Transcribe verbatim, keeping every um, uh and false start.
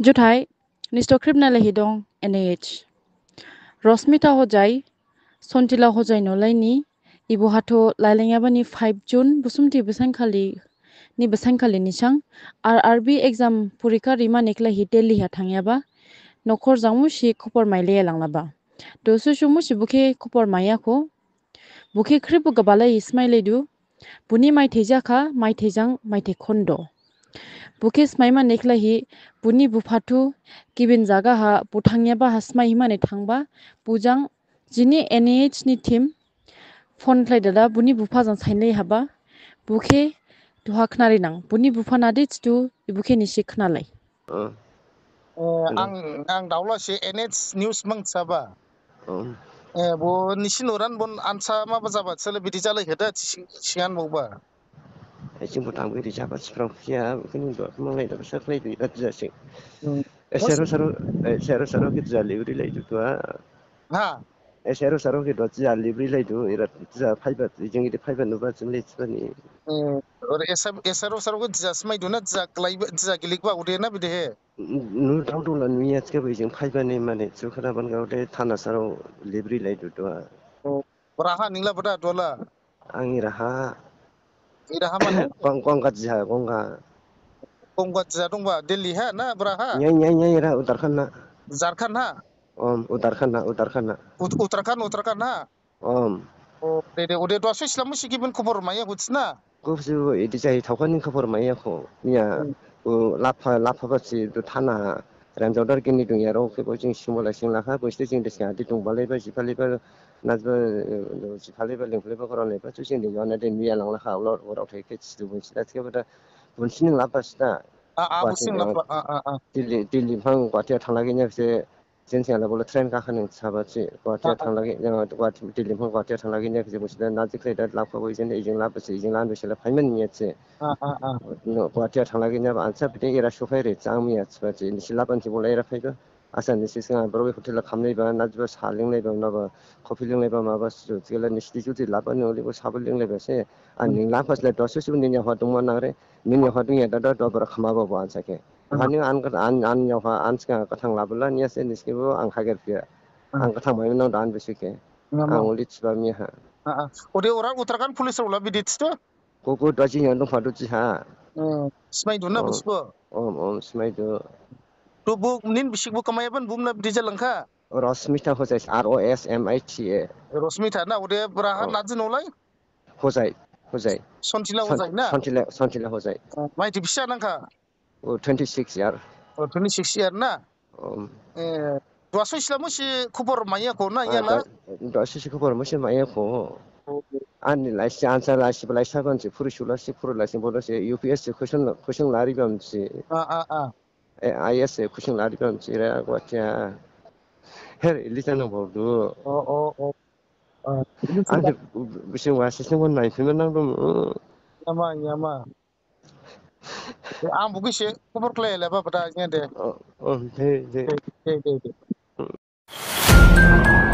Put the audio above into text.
Juthai, nisi khrip nai lahi dong N H. Rosmita Hojai, Sontila Hojai nolai ni, ebo hatho lailangyaba ni five June, busumti basain khali, ni basain khali nisang, R R B exam purikha rima ni khlaihi Delhi ha thangyaba, nokhor jang musi khobor mailaiya langlaba. Duha susu musi bo khe khobor maiyakho, bo khe khripbo gabalai smai laidu, boni maithai jakha, maithai jang, maithai khondo. Bo khe smaima ni khlaihi, boni bupha thu, gibin jaga ha, bo thangyaba ha smai himane thangba, bo jang, jini N H ni team, phone khlai dada, boni bupha jang sainlai haba, bo khe duha khnari nang, boni bupha nadi thidu, ebo khe nisi khnalai. Oh. Eh, ang, ang daola se N H news mang saba. Oh. Eh, bo nisi noran bon ansa ma ba jaba, sele bidi jalai khada, sing-, singan bo ba. Eh, sing bo tang bidi jaba, siphrang phiya, kini do, mang lai da, sa khlai di, da jase. Hmm. Eh, sero, sero, eh, sero, sero, ki jali, uri lai du, tu, ah. Ha. Eh, sero sero khe do jia libri laidu, ira jia phaiba, jing idi phaiba nuba jing le jibani. Hmm. Ore esa, esero sero khe jia smaidu na, jia glaiba, jia gilikba ude na bide he? Nu dang dong la nuya, thikhabo jing phaiba ni mane, jukhana ban ga ude thana sero libri laidu do. Oh. Braha ningla bada dola? Ang iraha. Iraha mane? Gong-, Gongga jiha, Gongga. Gongga jiha dongba, Delhi ha na braha? Nyai, nyai, nyai, ira Uttarakhand na. Jharkhand ha? Om, Uttarakhand na, Uttarakhand na. Ut-, Uttarakhand, Uttarakhand ha? Om. O, de, de, ode duha soi slam musi gibin khobor maiya hutsna? Khobor si edi jahi thaokhani khobor maiya kho. Miya, hmm, o, lapha, lapha basi du thana. Ranjao dar gini dong ya rao khe bo jing simo lai sing lakha, bo site jing de sing adi dong balai ba, ji balai ba, naj ba, eh, ji balai ba, ling balai ba, koron lai ba, chu jing de yon ade miya lang lakha, ulor, urao thai khe chidu bo sita, thikhe bada, bon sining laba sita. Ah, ah, bo sing laba, ah, ah, ah. Delhi, Delhi phang Guwahati thang lagi nya se, jing sing la bolo train ka khaning saba si, Guwahati thang lagi, ya, Guwahati, Delhi phang Guwahati thang lagi nya se, bo sita, naj khlai da laba bo jing de, jing laba si, jing lan bo sila, phaiman nya se. Ah, ah, ah. No, Guwahati thang lagi nya ba ansa bide ira sophai re, chang miya, chiba si, nisi laban si bo lai ira phaiba. Asa nisi singa borok hotel khamnai ba, naj ba sa linglai ba, na ba coffee linglai ba, ma ba su, chikla nisi di juti laba ni oli bo sa bo linglai ba se. An ning laba sila dosu su ni nya hwa dong ma nang re, ni nya hwa dong ya da da da bora khama ba bo ansa khe. Ani an ka, an, an nya hwa an singa ka thang laba la ni ase nisi bo ang hager pia. Ang ka thang mai nang da an bisi khe. Ang oli chiba mi ha. Ah, ah. Ode ora Uttarakhand police ula bidi thidu? Koko dua jing yang dong phadu jiha. Hmm, smaidu na bisibo? Om, om, smaidu. To bo nin bisik bo kamaiban bumla bidi jalangkha? Rosmita Hojai, R O S M I T A. Rosmita na, ode braha naji nolai? Hojai, Hojai. Sontila Hojai na? Sontila, Sontila Hojai. Oh, mai di bisa nangkha? Oh, twenty-six year. Oh, twenty-six year na? Um. Eh, duha soi sila musi khobor maiya kho na, ah, iyala? Duha, duha soi si khobor musi maiya kho. Oh. Ani laisi ansa laisi ba laisa ban si phuri sula si phuri laisi bodo si U P S si question, question lari bam si. Ah, ah, ah. Eh, I A S si question lari bam si ra Guwahati. Her, ilisa nang bodo. Oh, oh, oh. Ah, ilisa. Ani bising wasi sing wan nai phima nang dong. Yama, yama. Ang bo khe se khobor khlai laba bada nya de. Oh, oh, de, de. De, de, de, de.